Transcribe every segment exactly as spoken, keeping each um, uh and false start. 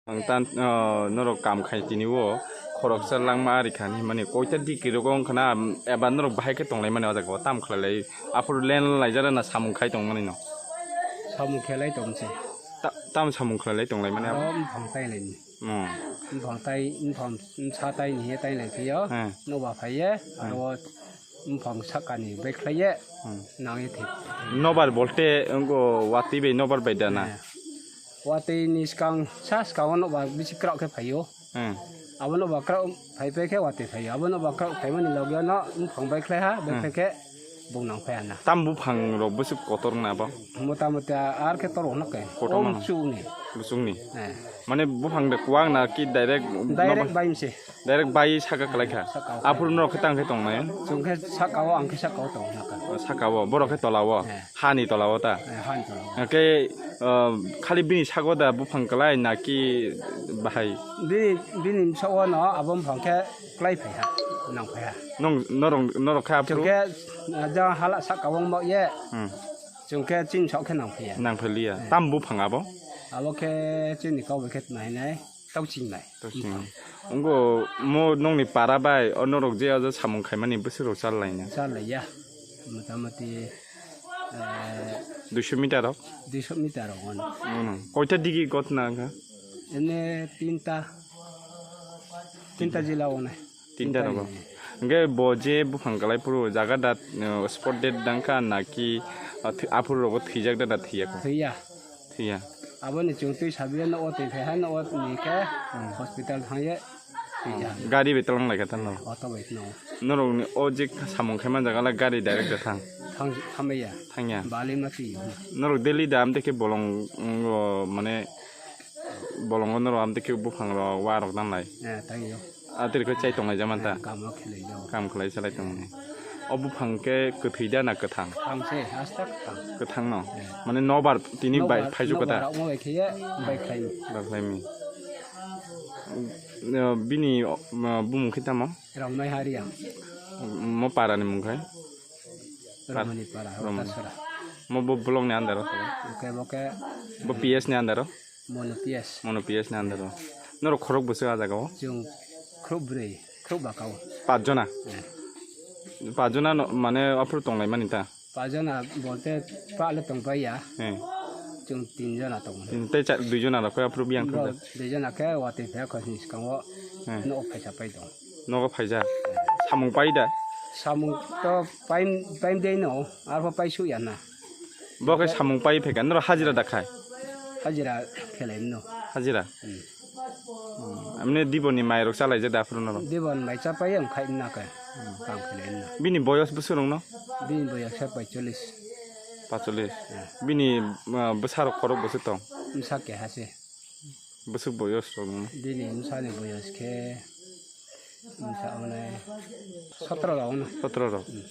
Ang tan, o, norok kam khai tini o khoroksa langma ari kha hinmani koita diki rogo wngkha na, eba norok bahai khe tonglaimani o jaga o tam khlailai aphuru len laijak na samung khai tongmani no. Samung khelai tongse. Ta-, tam samung khlailai tonglaimani abo. Aro bwphang tai lai ni. Hmm. Bwphang tai, bwphang sa tai ni he tai lai phio. Hmm. Nobar phai ye, hmm, aro bwphang saka ni bai khlai ye, hmm, nang ye thik. Nobar bolte wngkha watwi bai nobar bai da na? Hmm. Watwi ni swkang, sa swkang o nobar bisi kwrak khe phai o. Hmm. Abo nobar kwrak phai phai khe watwi phai o. Abo nobar kwrak phai mani logi o no bwphang bai khlai ha, bai hmm, phai khe bung nang phai ha na. Tam bwphang rok bwswk kotor na bo? Mota moti ar khe tor o no khe. Kotor o mano. Bwswk ni. Bwswk ni? Eh. Mane bwphang de kwak na ki direct nobar? Direct bai mse. Direct bai saka kwlai kha. Saka o. Aphuru norok khe tang khe tongnai? Chwng khe saka o, ang khe saka o tong naka. O, saka o, borok khe tola o? Eh. Hani tola o ta? Eh, hani tola o. Hwnkhe, o, khali bini sago da buphang kwlai na ki bahai? Bini, bini sago no abo buphang khe kwlai phai ha, nang phai ha. Nong, norok, norok khe aphuru? Chwng khe, ah, jang hala saka o wng bo ye. Hmm. Chwng khe chini sok khe nang phai ya. Nang phai liya. Hmm. Tam buphang abo? Abo khe chini kok bai khe nai nai. Tauching bai. Tauching. Wngkha mo nongni para bai, o norok je o samung khaimani bwswk rok chal laina? Chal laiya. Motamoti, eh, duiso meter rok? Duiso meter rok ono. Ono. Koita digi got na wngkha? Ene tinta. Tinta jila ono. Tinta rogo. Hwnkhe bo je buphang kwlai phuru jaga da, uh, spot dead dangkha na ki, uh, thwi-, aphuru rogo thwijak da na thwiya kho? Thwiya. Thwiya. Aboni chwng twi sabiya no o twi phai ha no o ni khe hospital thang ye thwiya. Gari bai twlang lai kha tamo? Auto bai no. Norok ni o je samung khaima jaga le gari direct da thang? Thang, thamaya. Thangya. Bali ma twi. Norok daily da amte khe bolong, mm, o mane bolongo norok amtwi khe buphang rok wa rok nanglai. Eh, tangyo. Atwrwkhe chai tonglai jamanta. Eh, kam rok khelai jago. Kam khlai salai tongmani. O buphang khe kwthwi da na kwthang? Kwthang se, asta kwthang. Kwthang no? Eh. Mane nobar tini bai phaijuk kwthang? Nobar rok mo bai khe ye bai khlai. Bai khlai mi. Eh, bini, eh, bumung khe tamo? Rongmai Hariang. Mo para ni mung khai? Romani para, Romani. Rotasora. Mo bo block ni under o? Oke, bo ke. Bo P S ni under o? Mono P S. Mono P S ni under o. Norok khorok bwswk a jaga o? Chwng khorok bwrwi, khorok baka o. Pach jona? Eh. Pach jona no, mane aphuru tonglai mani ta? Pach jona bolte pa le tong pai ya. Eh. Chwng tin jona tongo. Tin tei cha-, dui jona rok khe aphuru biyang thang jak. Dui jona khe watwi phai khosni swkango. Eh. Nogo phaisa pai tongo. Nogo phaijak. Samung pai da? Samung to pai, pai dei no, arpho pai su ya na. Bo khe samung pai phaikha, norok hajira da khai? Hajira khelai no. Hajira? Hmm. Hmm. Amne diboni mai rok chalai je da phuru norok? Dibon mai cha pai ang khai na khe. Hmm. Kam khelai no. Bini boyos bwswk rok no? Bini boyos khe paicholish. Paicholish. Hmm. Bini, ah, bwsa rok khorok bwswk tong? Bwsa keha se. Bwswk boyos rok no? Bini bwsa ni boyos khe bwsa onai sotro rok no. Sotro rok. Hmm.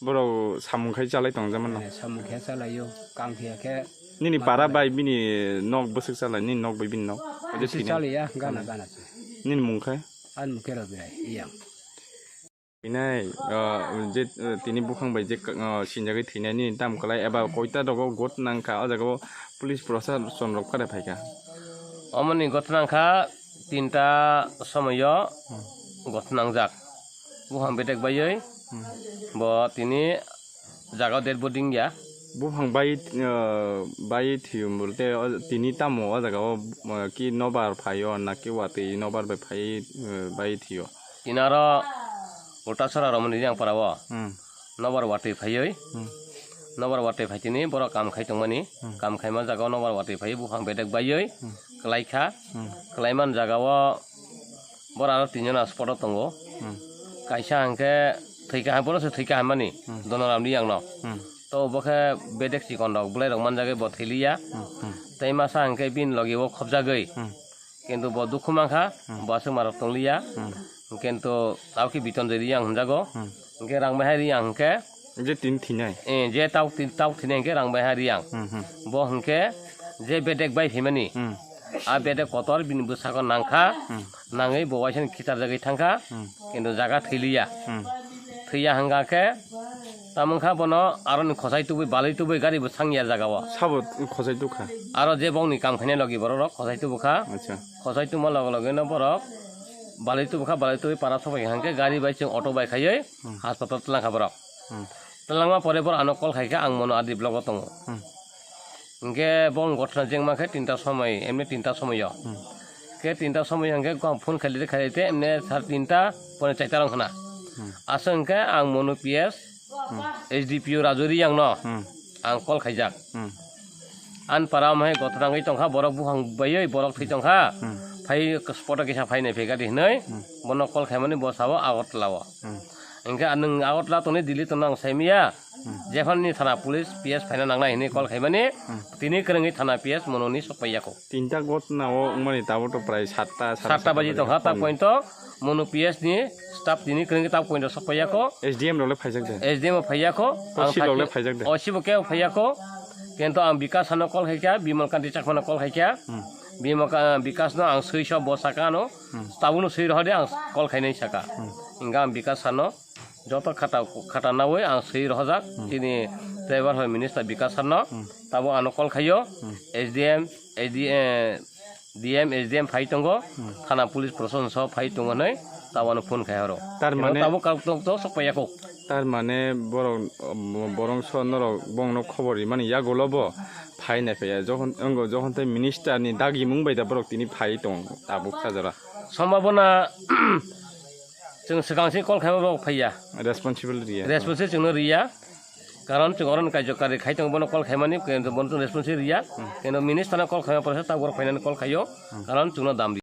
Borok samung khai chalai tong jama no? Eh, samung khe chalai o, kam khe khe. Nini ma para chalai. Bai bini nok bwswk chalai, nini nok bai bini nok? Oje bisi thwinai? Chalai ya, gana gana se. Nini mung khe? Ani mung khe Rabirai, iyang. Thwinai, ah, je, ah, tini buphang bai je, ah, sinjagwi thwinai nini tam kwlai eba koita rogo got nang kha, o jaga o police proshashan rok phare phai kha? Omoni got nang kha tinta somoyo got nangjak. Buphang bedek baiwi Hmm. bo tini jaga o dead body wngya. Buphang bai, ah, bai thiyung bolte o tini tamo o jaga o, ah, ki nobar phaio na ki watwi nobar bai phai, ah, bai thiyo? Tini aro Ultasora Romani Riyang para o. Hmm. Nobar watwi phaiwi. Hmm. Nobar watwi phai tini borok kam khai tongmani. Hmm. Kam khaima jaga o nobar watwi phaiwi buphang bedek baiwi. Hmm. Kwlai kha. Hmm. Kwlaiman jaga o borok aro tinjona spot o tongo. Hmm. Kaisa hwnkhe thwikha, borok se thwikha hinmani. Hmm. Donoram Riyang no. Hmm. To bo khe bedek chikon rok bwlai rok manjagwi bo thwiliya. Hmm. Hmm. Tei masa hwnkhe bini logi o khopjagwi. Hmm. Kintu bo dukhu mankha, hmm, bo aswk marok tongliya. Hmm. Kintu tao khe Bitonjoi Riyang hwnjago. Hmm. Hwnkhe Rangbaihai Riyang hwnkhe je tin thinai. Eh, je tao tin, tao thinai hwnkhe Rangbaihai Riyang. Hmm, hmm. Bo hwnkhe je bedek bai phaimani. Hmm. A bedek kotor bini bwsako nangkha, hmm, nangwi bo waisani khitarjagwi thangkha. Hmm. Kintu jaga thwiliya. Hmm. Thwiya hwnkha khe Tamo wngkha bono aroni khosai tubui, balai tubui gari bo sangya jaga o. Sabo khosai tubkha. Aro je bongni kam khainai logi borok rok khosai tubukha. Acha. Khosai tubma loge loge no borok balai tubukha, balai tubui para sobai hangke gari bai chwng auto bai khaiwi Hmm. hospital twlangkha borok. Hmm. Twlangma pore borok ano call khaikha ang mono adi block o tongo. Hmm. Hingke bong gotna jengma khe tinta somoi, emni tinta somoi o. Hmm. Ke tinta somoi hingke phone khailide khailide emni sar tinta pone chaita rong khna. Hmm. Aswk hingke ang mono P S Hmm. S D P O Raju Riyang no Hmm. ang call khaijak. Hmm. An para amhai gotna wngwi tongkha, borok buphang baiwi borok thwi tongkha. Hmm. Phai spot o kisa phainai phega di hinwi Hmm. bono call khaimani bo sabo Agartala o. Hmm. Hingke nwng Agartala tongni Delhi tongno ang saimiya. Hmm. Jephani thana police P S phaina nangnai hinwi call khaimani Hmm. tini kwrwngwi thana P S mononi sokpaiya kho. Tinta gotna o wngmani tabuk to prai satta, sare satta baji tongkha ta point o. Mono P S ni staff tini kwrwngwi ta point o sokpaiya kho. S D M rok le phaijak de? S D M o phaiya kho. Ang Tosi rok le phaijak de? O sibo kebo phaiya kho. Kento ang Bikas ano call khaikha, Bimal Kanti Chakmano call khaikha. Hmm. Bimal Ka-, Bikas no ang swiso bo saka ano. Hmm. Tabukno swi rohor di ang call khainai saka. Hmm. Hingke ang Bikas ano joto khata, khata nawi ang swi rohojak. Hmm. Chini driver hoi minister Bikas ano. Hmm. Tabo ano call khaio. Hmm. S D M, S D M, D M, S D M phai tongo. Hmm. Thana police proshashan so phai tongo hinwi tabo ano phone khai horo. Tar Kino mane tabo kal tok tok sok paiya kho. Tar mane borok, borok so norok bongno khobor rimani yagulo bo phai nai phaiya. Jokhon, wngo jokhon tei minister ni dagimung bai da borok tini phai tong tabuk sajora. Sombhabona chwng swkang se call khaima borok phaiya. Responsible riya. Response chwngno riya. Karon chwng oro kaijok kari khai tongo bono call khaimani, kento bono chwng response riya. Hmm. Kento minister no call khaima porsa ta borok phainani call khaio. Hmm. Karon chwngno dam